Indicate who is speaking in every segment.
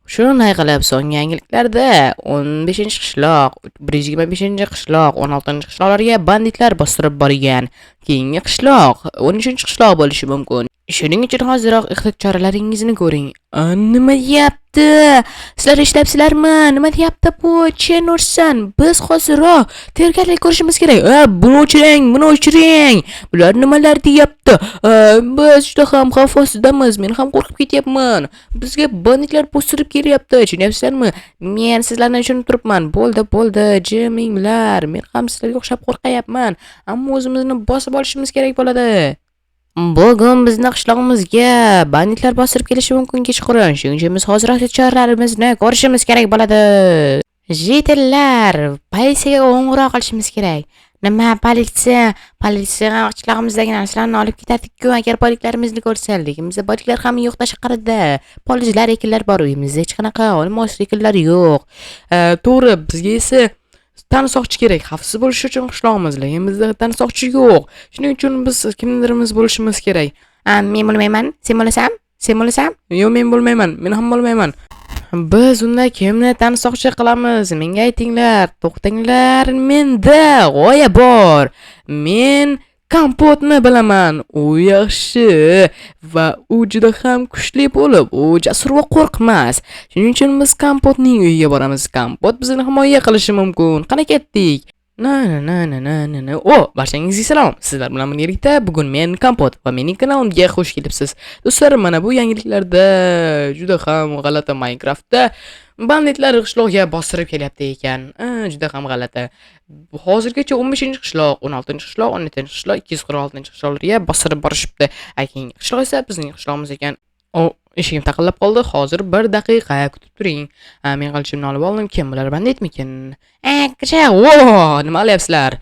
Speaker 1: Shunday qilib, so'nggi yangiliklarda 15-qishloq, 125-qishloq, 16-qishloqlarga banditlar bostirib borgan. Keyingi qishloq 13-qishloq bo'lishi mumkin. Shuning uchun hoziroq ehtiyot choralaringizni ko'ring. Nima deyapti? Sizlar eshityapsizlarmi? Nima deyapti bu? Chenursan, biz hoziroq tayyorgarlik ko'rishimiz kerak. Buni o'chiring, buni o'chiring. Bular nimalar deyapti? Biz juda ham xavf ostidamiz. Men ham qo'rqib ketyapman. Bizga banditlar bostirib kelyapti. Tushunyapsizlarmi? Men sizlarni tushunib turibman. Bo'ldi, bo'ldi, jiminglar. Men ham sizlarga o'xshab qo'rqayapman. Ammo o'zimizni bosib olishimiz kerak bo'ladi. Bugun bizni qishlog'imizga banditlar bostirib kelishi mumkin kechqurun. Shuning uchun biz hoziroq choralarimizni ko'rishimiz kerak bo'ladi. Житель lar, politsiyaga qo'ng'iroq qilishimiz kerak. Nima politsiya? Politsiya ham qishlog'imizdagi narsalarni olib ketadi-ku agar boyliklarimizni ko'rsa. Lekin bizda boyliklar ham yo'q tashqarida. Polizlar, ekinlar bor uyimizda hech qanaqa olmos ekinlar yo'q. To'g'ri, bizga esa tansoqchi kerak, xavfsiz bo'lishi uchun qishlog'imiz, lekin bizda tansoqchi yo'q. Shuning uchun biz kimdirimiz bo'lishimiz kerak. Men bo'lmayman, sen bo'lasan? Sen bo'lasan? Yo'q, men bo'lmayman. Men ham bo'lmayman. Biz unda kimni tansoqchi qilamiz? Menga aytinglar. To'xtanglar, menda g'oya bor. Men Kompotni bilaman. U yaxshi va u juda ham kuchli bo'lib, u jasur va qo'rqmas. Shuning uchun biz Kompotning uyiga boramiz. Kompot bizni himoya qilishi mumkin. Qani ketdik? Na na na na na na na. O, barchangizga salom. Sizlar bilan birgalikda bugun men Kompot va mening kanalimga xush kelibsiz. Do'stlar, mana bu yangiliklarda juda ham g'alati Minecraftda banditlar qishloqga bostirib kelyapti ekan. Juda ham g'alati. Hozirgacha 15-qishloq, 16-qishloq, 17-qishloq, 246-qishloqlarga bostirib borishibdi. Keyingi qishloq esa bizning qishlog'imiz ekan. O, eshigim taqillab qoldi. Hozir bir daqiqa kutib turing. Men qilichimni olib oldim. Kim bular, banditmikin? Kishi, o, nima qilyapsizlar?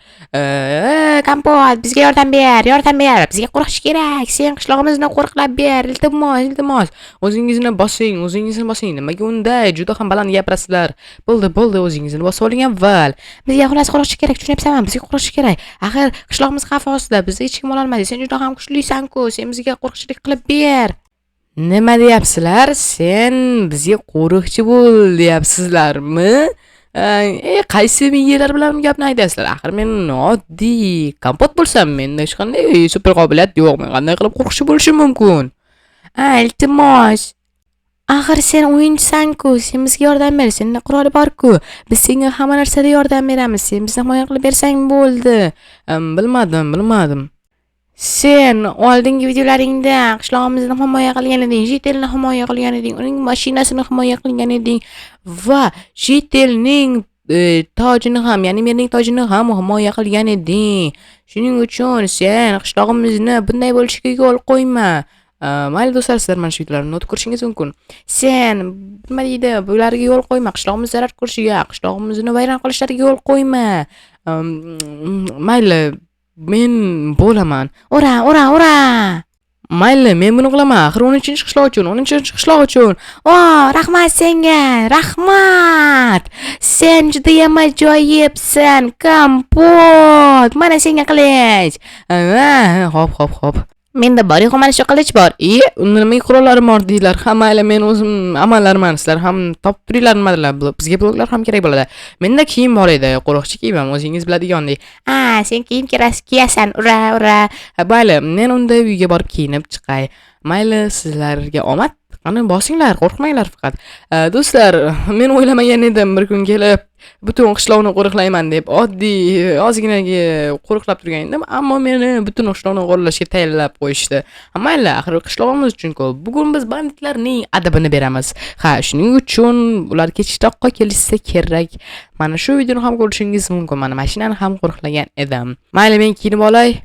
Speaker 1: Kompot, bizga yordam ber, yordam ber. Bizga qo'riqchi kerak. Sen qishlog'imizni qo'riqlab ber, iltimos, iltimos. O'zingizni bosing, o'zingizni bosing. Nimaga unday juda ham baland gapirasizlar? Bo'ldi, bo'ldi, o'zingizni bosib oling avval. Bizga xullas qo'riqchi kerak, tushunyapsanmi? Bizga qo'riqchi kerak. Axir qishlog'imiz xavf ostida, bizni hech kim ololmaydi. Sen juda ham kuchlisan-ku. Sen bizga qo'riqchilik qilib ber. Nima deyapsizlar? Sen bizga qo'riqchi bo'l deyapsizlarmi? Qaysi miyalar bilan gapni aytyapsizlar? Axir men oddiy kompot bo'lsam, menda hech qanday super qobiliyat yo'q. Men qanday qilib qo'riqchi bo'lishim mumkin? Iltimos. Axir sen o'yinchisan-ku, sen bizga yordam ber, senda qurol bor-ku. Biz senga hamma narsada yordam beramiz. Sen bizni himoya qilib bersang bo'ldi. Bilmadim, bilmadim. Sen oldingi videolaringda qishlog'imizni himoya qilgan eding, житель ni himoya qilgan eding, uning mashinasini himoya qilgan eding va житель ning tojini ham, ya'ni mening tojini ham himoya qilgan eding. Shuning uchun sen qishlog'imizni bunday bo'lishiga yo'l qo'yma. Mayli do'stlar, sizlar mana shu videolarni o'tib ko'rishingiz mumkin. Sen nima deydi, bularga yo'l qo'yma, qishlog'imiz zarar ko'rishiga, qishlog'imizni vayron qilishlariga yo'l qo'yma. Mayli, men bo'laman. Ura, ura, ura! Mayli, men buni qilaman. Axir 13-qishloq uchun, 13-qishloq uchun. O, rahmat senga, rahmat. Sen judayam ajoyibsan, Kompot. Mana senga qilich. Hop, hop, hop. Menda bor yo'q mana shu qilich bor. E, unda nimaga qurollarim bor deydilar. Ha, mayli, men o'zim amallarman. Sizlar ham topib turinglar nimadirlar. Bizga bloklar ham kerak bo'ladi. Menda kiyim bor edi, qo'riqchi kiyimim, o'zingiz biladigandek. A, sen kiyim kiyasan. Ura, ura. Ha, mayli, men unda uyga borib kiyinib chiqay. Mayli, sizlarga omad. Qani bosinglar, qo'rqmanglar faqat. Do'stlar, men o'ylamagan edim bir kun kelib butun qishloqni qo'riqlayman deb. Oddiy ozginagi qo'riqlab turgan edim, ammo meni butun qishloqni qo'riqlashga tayinlab qo'yishdi. Ha, mayli, axir qishlog'imiz uchun-ku. Bugun biz banditlarning adabini beramiz. Ha, shuning uchun ular kechroqqa kelishsa kerak. Mana shu videoni ham ko'rishingiz mumkin. Mana mashinani ham qo'riqlagan edim. Mayli, men kiyinib olay.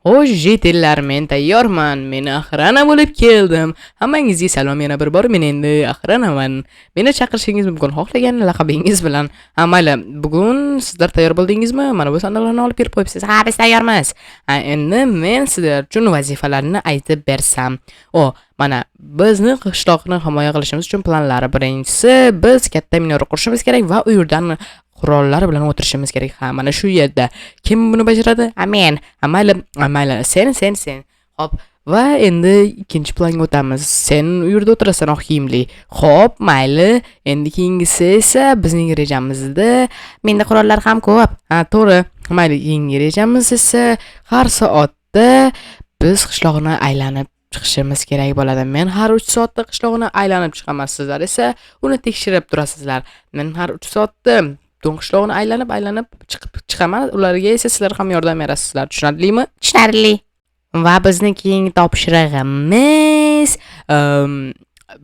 Speaker 1: Xo'sh, житель lar, men tayyorman. Men охрана bo'lib keldim. Hammangizga salom yana bir bor. Men endi охрана man. Meni chaqirishingiz mumkin xohlagan laqabingiz bilan. Ha, mayli, bugun sizlar tayyor bo'ldingizmi? Mana bu sandiqlarni olib kelib qo'yibsiz. Ha, biz tayyormiz. Ha, endi men sizlar uchun vazifalarni aytib bersam. O, mana bizni qishloqni himoya qilishimiz uchun planlari. Birinchisi, biz katta minora qurishimiz kerak va u yerdan qurollar bilan o'tirishimiz kerak. Ha, mana shu yerda. Kim buni bajaradi? Ha, men. Ha, mayli, ha, mayli. Sen, sen, sen. Xo'p, Va endi ikkinchi planga o'tamiz. Sen u yerda o'tirasan oq kiyimli. Xo'p, mayli. Endi keyingisi esa bizning rejamizda menda qurollar ham ko'p. Ha, to'g'ri. Mayli, keyingi rejamiz esa har soatda biz qishloqni aylanib chiqishimiz kerak bo'ladi. Men har 3 soatda qishloqni aylanib chiqaman, sizlar esa uni tekshirib turasizlar. Men har 3 soatda butun qishloqni aylanib chiqib chiqaman. Ularga esa sizlar ham yordam berasizlar. Tushunarlimi?
Speaker 2: Tushunarli.
Speaker 1: Va bizning keyingi topshirig'imiz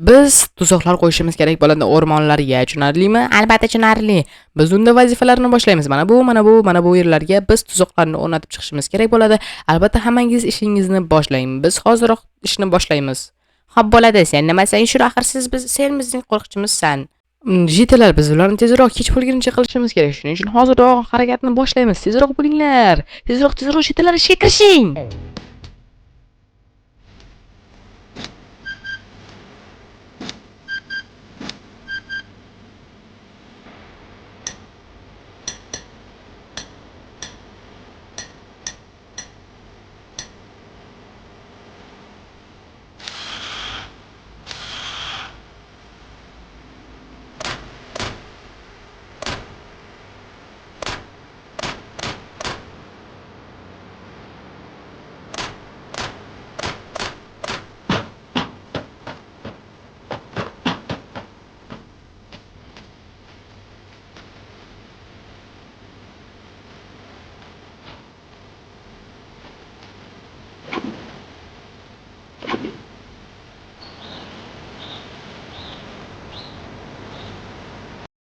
Speaker 1: biz tuzoqlar qo'yishimiz kerak bo'ladi o'rmonlarga. Tushunarlimi?
Speaker 2: Albatta tushunarli.
Speaker 1: Biz unda vazifalarni boshlaymiz. Mana bu, mana bu, mana bu yerlarga biz tuzoqlarni o'rnatib chiqishimiz kerak bo'ladi. Albatta hammangiz ishingizni boshlang. Biz hoziroq ishni boshlaymiz.
Speaker 2: Xo'p bo'ladi. Sen nima sen shu axir biz sen bizning qo'riqchimizsan.
Speaker 1: Jitalar, biz ularni tezroq kech bo'lguncha qilishimiz kerak. Shuning uchun hoziroq harakatni boshlaymiz. Tezroq bo'linglar. Tezroq, tezroq jitalar ishga kirishing.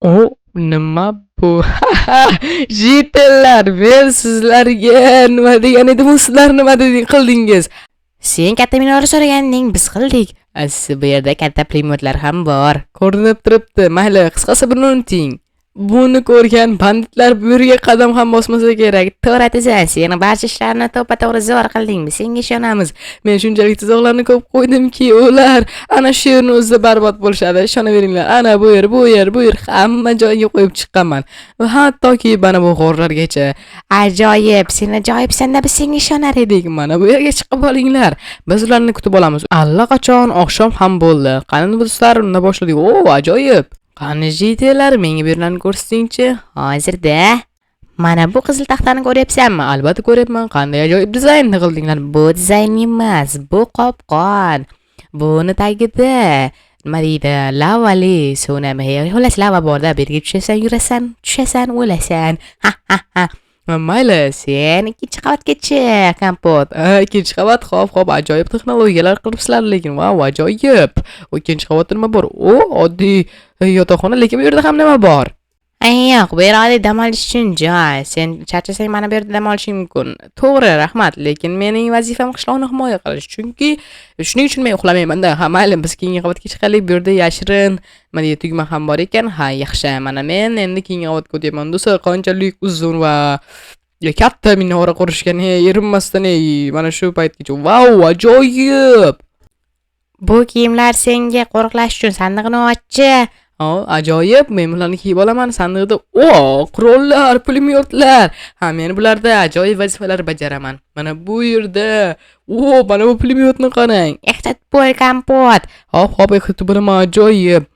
Speaker 1: O nima bu? Jitellar, men sizlarga nima degan edim, sizlar nima qildingiz?
Speaker 2: Sen katta minora so'raganding, biz qildik.
Speaker 1: Siz bu yerda katta pulemyotlar ham bor. Ko'rinib turibdi. Mayli, qisqasi buni unuting. Buni ko'rgan banditlar bu yerga qadam ham bosmasa kerak.
Speaker 2: To'g'ri aytasan, sen barcha ishlarni to'ppa-to'g'ri zo'r qilding. Biz senga ishonamiz.
Speaker 1: Men shunchalik tuzoqlarni ko'p qo'ydimki, ular ana shu yerni o'zida barbod bo'lishadi. Ishonaveringlar. Ana bu yer, bu yer, bu yer hamma joyga qo'yib chiqqanman. Va hattoki mana bu g'orlargacha.
Speaker 2: Ajoyib, sen ajoyibsan-da, biz senga ishonar
Speaker 1: edik. Mana bu yerga chiqib olinglar. Biz ularni kutib olamiz. Allaqachon oqshom ham bo'ldi. Qani do'stlar, unda boshladik. O, ajoyib. Qani jitelar, menga bu yerlarni ko'rsatingchi.
Speaker 2: Hozirda mana bu qizil taxtani ko'ryapsanmi?
Speaker 1: Albatta ko'ryapman. Qanday ajoyib dizaynni qildinglar.
Speaker 2: Bu dizayn emas, bu qopqon. Buni tagida nima deydi? Lavali suvnami? Xullas lava borda, bu yerga tushasan, yurasan, tushasan, o'lasan. Ha ha ha.
Speaker 1: Mayli,
Speaker 2: sen ikkinchi qavatga chiq,
Speaker 1: kompot. Ikkinchi qavat, xo'p, xo'p, ajoyib texnologiyalar qilibsizlar lekin, vau, ajoyib. Ikkinchi qavatda nima bor? O, oddiy yotoqxona, lekin bu yerda ham nima bor?
Speaker 2: Yo'q, bu yer oddiy dam olish uchun joy. Sen charchasang mana bu yerda dam olishing mumkin.
Speaker 1: To'g'ri, rahmat, lekin mening vazifam qishloqni himoya qilish. Chunki shuning uchun men uxlamayman-da. Ha, mayli, biz keyingi qavatga chiqaylik. Bu yerda yashirin nima deydi, tugma ham bor ekan. Ha, yaxshi. Mana men endi keyingi qavatga o'tyapman. Do'stlar, qanchalik uzun va katta minora qurishgan, erinmasdan, mana shu paytgacha. Vau, ajoyib.
Speaker 2: Bu kiyimlar senga qo'riqlash uchun. Sandiqni ochchi.
Speaker 1: Ajoyib, men bularni kiyib olaman. Sandiqda o, qurollar, pulemyotlar. Ha, men bularda ajoyib vazifalar bajaraman. Mana bu yerda, o, mana bu pulemyotni qarang.
Speaker 2: Ehtiyot bo'l, kompot.
Speaker 1: Hop, hop, ehtiyot bo'laman, ajoyib.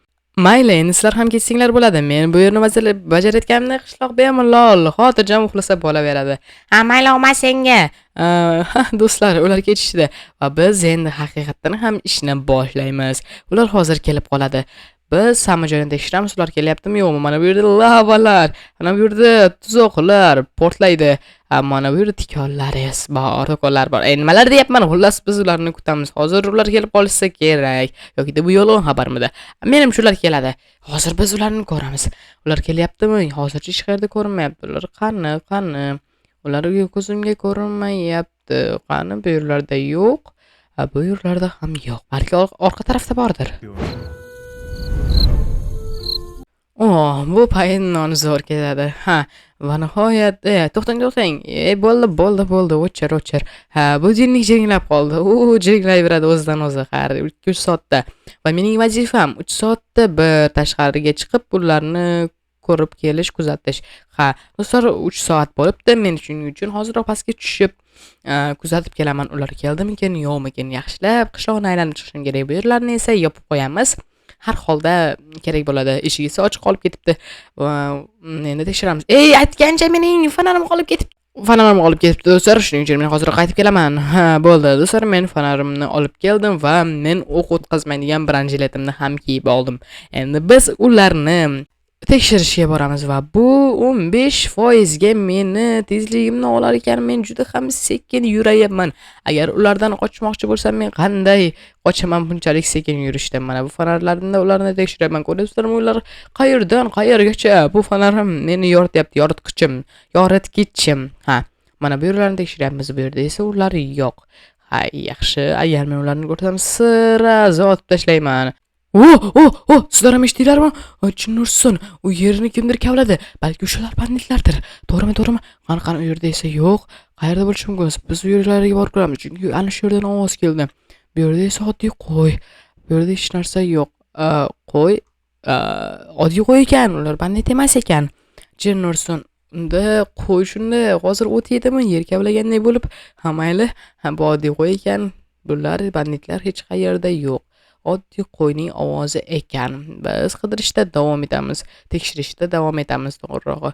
Speaker 1: Mayli, endi sizlar ham ketsanglar bo'ladi. Men bu yerni bajarayotganimda qishloq bemalol, xotirjam uxlasa bo'laveradi.
Speaker 2: Ha, mayli, omad senga.
Speaker 1: Do'stlar, ular ketishdi va biz endi haqiqatan ham ishni boshlaymiz. Ular hozir kelib qoladi. Biz hamma joyni tekshiramiz, ular kelyaptimi yo'qmi? Mana bu yerda lavalar, mana bu yerda tuzoqlar portlaydi. Mana bu yerda tikonlar bor, tikonlar bor. Nimalar deyapman? Xullas, biz ularni kutamiz. Hozir ular kelib qolishsa kerak. Yoki bu yolg'on xabarmidi? Menimcha ular keladi. Hozir biz ularni ko'ramiz. Ular kelyaptimi? Hozircha hech qayerda ko'rinmayapti. Ular qani, qani? Ular ko'zimga ko'rinmayapti. Qani, bu yerlarda yo'q. Bu yerlarda ham yo'q. Balki orqa tarafda bordir. Oh, bu payt non zo'r ketadi. Ha, va nihoyat, to'xtang, to'xtang. Bo'ldi, bo'ldi, bo'ldi, o'chir, o'chir. Ha, bu jinlik jiringlab qoldi. U jiringlayveradi o'zidan o'zi har 3 soatda. Va mening vazifam 3 soatda bir tashqariga chiqib ularni Ko'rib kelish, kuzatish. Ha, do'stlar, 3 soat bo'libdi. Men shuning uchun hozirroq pastga tushib, kuzatib kelaman. Ular keldimikin, yo'qmikin? Yaxshilab qishloqni aylanib chiqishim kerak. Bu yerlarni esa yopib qo'yamiz. Har holda kerak bo'ladi. Eshigi esa ochiq qolib ketibdi. Va endi tekshiramiz. Ey, aytgancha mening fonarim qolib ketibdi. Fonarim qolib ketibdi, do'stlar. Shuning uchun men hozir qaytib kelaman. Ha, bo'ldi. Do'stlar, men fonarimni olib keldim va men o'q o'tkazmaydigan bronjiletimni ham kiyib oldim. Endi biz ularni tekshirishga boramiz va bu 15% ga meni tezligimni olar ekan. Men juda ham sekin yurayapman. Agar ulardan qochmoqchi bo'lsam, men qanday qochaman bunchalik sekin yurishda? Mana bu fonarlarimda ularni tekshiryapman. Ko'ryapsizlarmi, ular qayerdan qayergacha bu fonarim meni yorityapti, yoritqichim, yoritgichim. Ha, mana bu yerlarni tekshiryapmiz. Bu yerda esa ular yo'q. Ha, yaxshi. Agar men ularni ko'rsam, сразу otib tashlayman. O, o, o, sizlar ham eshitdinglarmi? Jin ursin, u yerni kimdir kavladi. Balki o'shalar banditlardir. To'g'rimi, to'g'rimi? Qani, qani, u yerda esa yo'q. Qayerda bo'lishi mumkin? Biz u yerlarga borib ko'ramiz, chunki ana shu yerdan ovoz keldi. Bu yerda esa oddiy qo'y. Bu yerda hech narsa yo'q. Qo'y, oddiy qo'y ekan, ular bandit emas ekan. Jin ursin. Unda qo'y shunda hozir o't yedimi? Yer kavlaganday bo'lib. Ha, mayli. Ha, bu oddiy qo'y ekan. Bular banditlar hech qayerda yo'q. Oddiy qo'yning ovozi ekan. Biz qidirishda davom etamiz. Tekshirishda davom etamiz to'g'rirog'i.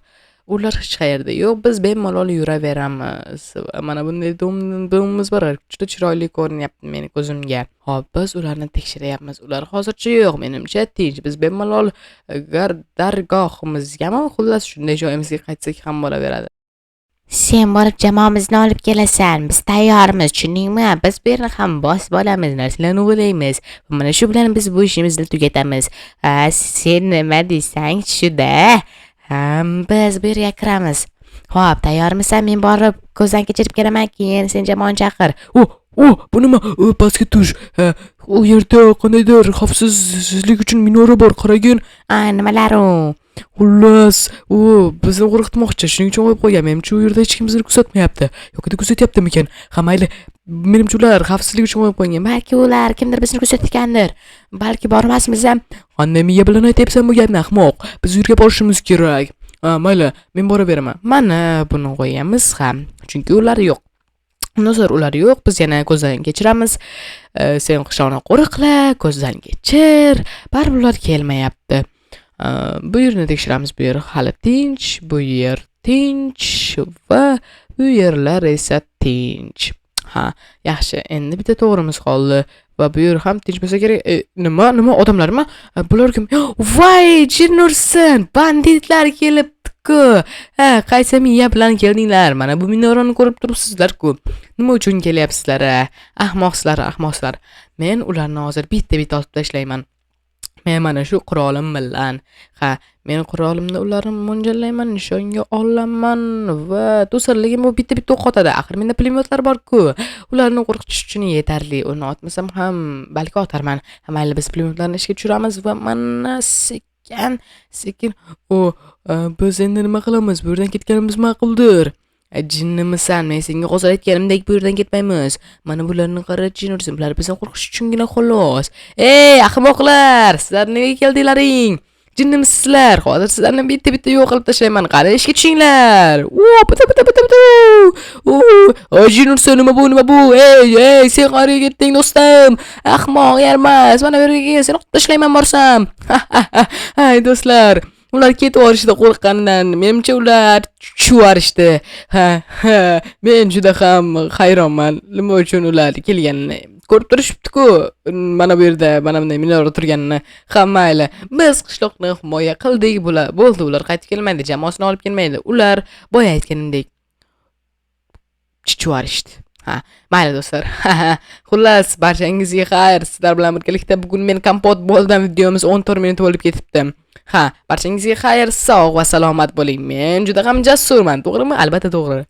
Speaker 1: Ular hech qayerda yo'q. Biz bemalol yuraveramiz. Mana bunday domimiz bor. Juda chiroyli ko'rinyapti meni ko'zimga. Hop, biz ularni tekshiryapmiz. Ular hozircha yo'q. Menimcha tinch. Biz bemalol dargohimizgami, xullas shunday joyimizga qaytsak ham bo'laveradi.
Speaker 2: Sen borib jamoamizni olib kelasan. Biz tayyormiz, tushundingmi? Biz bu yerni ham bosib olamiz, narsalarni o'g'irlaymiz. Mana shu bilan biz bu ishimizni tugatamiz. Ha, sen nima deysan shuda? Ha, biz bu yerga kiramiz. Xo'p, tayyormisan? Men borib ko'zdan kechirib kelaman, keyin sen jamoani chaqir.
Speaker 1: O, o, bu nima? O, pastga tush. Ha, u yerda qandaydir xavfsizlik uchun minora bor, qaragin.
Speaker 2: A, nimalar u?
Speaker 1: Xullas, u bizni qo'rqitmoqchi, shuning uchun qo'yib qo'ygan. Menimcha, u yerda hech kim bizni kuzatmayapti. Yoki kuzatyaptimikan? Ha, mayli. Menimcha, ular xavfsizlik uchun qo'yib qo'ygan.
Speaker 2: Balki ular kimdir bizni kuzatgandir. Balki bormasmiz ham.
Speaker 1: Qanday miya bilan aytyapsan bu gapni, ahmoq? Biz u yerga borishimiz kerak. Ha, mayli, men boraveraman.
Speaker 2: Mana buni qo'yamiz ham. Chunki ular yo'q.
Speaker 1: Do'stlar, ular yo'q. Biz yana ko'zdan kechiramiz. Sen qishloqni qo'riqla, ko'zdan kechir. Baribir ular kelmayapti. Bu yerni tekshiramiz. Bu yer hali tinch, bu yer tinch va bu yerlar esa tinch. Ha, yaxshi. Endi bitta to'g'rimiz qoldi va bu yer ham tinch bo'lsa kerak. Nima? Nima odamlarmi? Bular kim?
Speaker 2: Voy, jin ursin! Banditlar kelibdi-ku. Ha, qaysi miya bilan keldinglar? Mana bu minorani ko'rib turibsizlar-ku.
Speaker 1: Nima uchun kelyapsizlar? Ahmoqsizlar, ahmoqsizlar. Men ularni hozir bitta-bitta otib tashlayman. Men mana shu qurolim bilan. Ha, men qurolimni ularni mo'ljallayman, nishonga olaman va do'stlar, lekin bu bitta-bitta o'q otadi. Axir menda pulemyotlar bor-ku. Ularni qo'rqitish uchun yetarli. Uni otmasam ham balki otarman. Ha, mayli, biz pulemyotlarni ishga tushiramiz va mana sekin, sekin o, biz endi nima qilamiz? Bu yerdan ketganimiz ma'quldir. Jinnimisan? Men senga hozir aytganimdek bu yerdan ketmaymiz. Mana bularni qara, jin ursin. Bular bizni qo'rqitish uchungina xolos. Ey, ahmoqlar, sizlar nega keldinglaring? Jinnimisizlar? Hozir sizlarni bitta-bitta yo'q qilib tashlayman. Qani, ishga tushinglar. O, bitta bitta bitta bitta. O, jin ursin, nima bu, nima bu? Ey, ey, sen qayerga ketding, do'stim? Ahmoq yarmas. Mana bu yerga kel, seni otib tashlayman borsam. Ay, do'stlar. Ular ketib yuborishdi qo'rqqanidan. Menimcha, ular tushib. Ha, ha, men juda ham hayronman. Nima uchun ular kelganini ko'rib turishibdi-ku. Mana bu yerda mana bunday minora turganini. Ha, mayli. Biz qishloqni himoya qildik. Bular bo'ldi, ular qaytib kelmaydi, jamoasini olib kelmaydi. Ular boya aytganimdek chichib. Ha, mayli do'stlar. Xullas, barchangizga xayr. Sizlar bilan birgalikda bugun men kompot bo'ldim. Videomiz 14 minut bo'lib ketibdi. Ha, barchangizga xayr, sog' va salomat bo'ling. Men juda ham jasurman, to'g'rimi? Albatta to'g'ri.